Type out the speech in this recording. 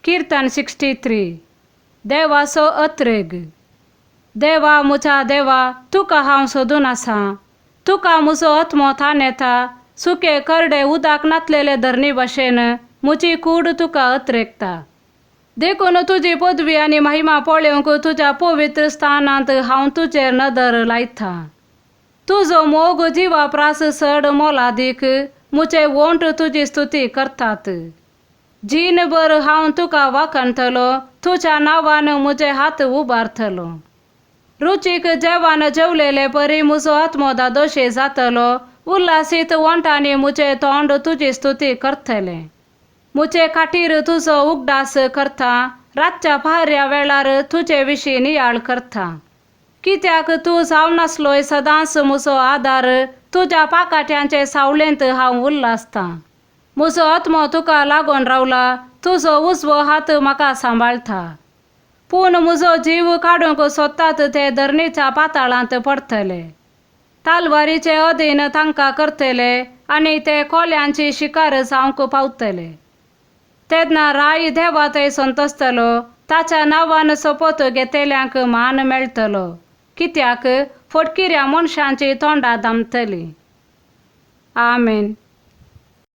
किर्तन 63. देवाचो अत्रेग. देवा म्हज्या देवा, तुका हांव सोदून आसा. तुका म्हजो आत्मो तानेता. सुके करडे उदक नातलेले धरणी भाशेन म्हजी कूड तुका अत्रेगता. देखून तुजी पदवी आनी महिमा पळोवंक तुज्या पवित्र स्थानांत हांव तुजेर नदर लायता. तुजो मोग जिवा प्रास चड मोलादीक. म्हजे ओंठ तुजी स्तुती करतात. जीणभर हांव तुका वाखणटलो. तुज्या नांवान म्हजे हात उबारतलो. रुचीक जेवण जेवलेले परी म्हजो आत्मो धादोशी जातलो. उल्हासीत ओंठांनी म्हजें तोंड तुजी स्तुती करतलें. म्हजे खातीर तुजो उगडास करता. रातच्या पहाऱ्या वेळार तुजे विशीं नियाळ करता. कित्याक तूं जावन आसलोय सदांच म्हजो आदार. तुज्या पाकाट्यांचे सावळेंत हांव उल्हासतां. म्हजो आत्मो तुका लागून रावला. तुजो उजवो हात म्हाका सांबाळटा. पूण म्हजो जीव काडूंक सोदतात ते धरणीच्या पाताळांत पडटले. तालवारीचे अधीन तांकां करतले आनी ते कोल्यांची शिकार जावंक पावतले. तेन्ना राय देवा थंय संतोसतलो. ताच्या नांवान सोपोत घेतल्यांक मान मेळटलो. कित्याक फटकिऱ्या मनशांची तोंडां दामतलीं. आमेन.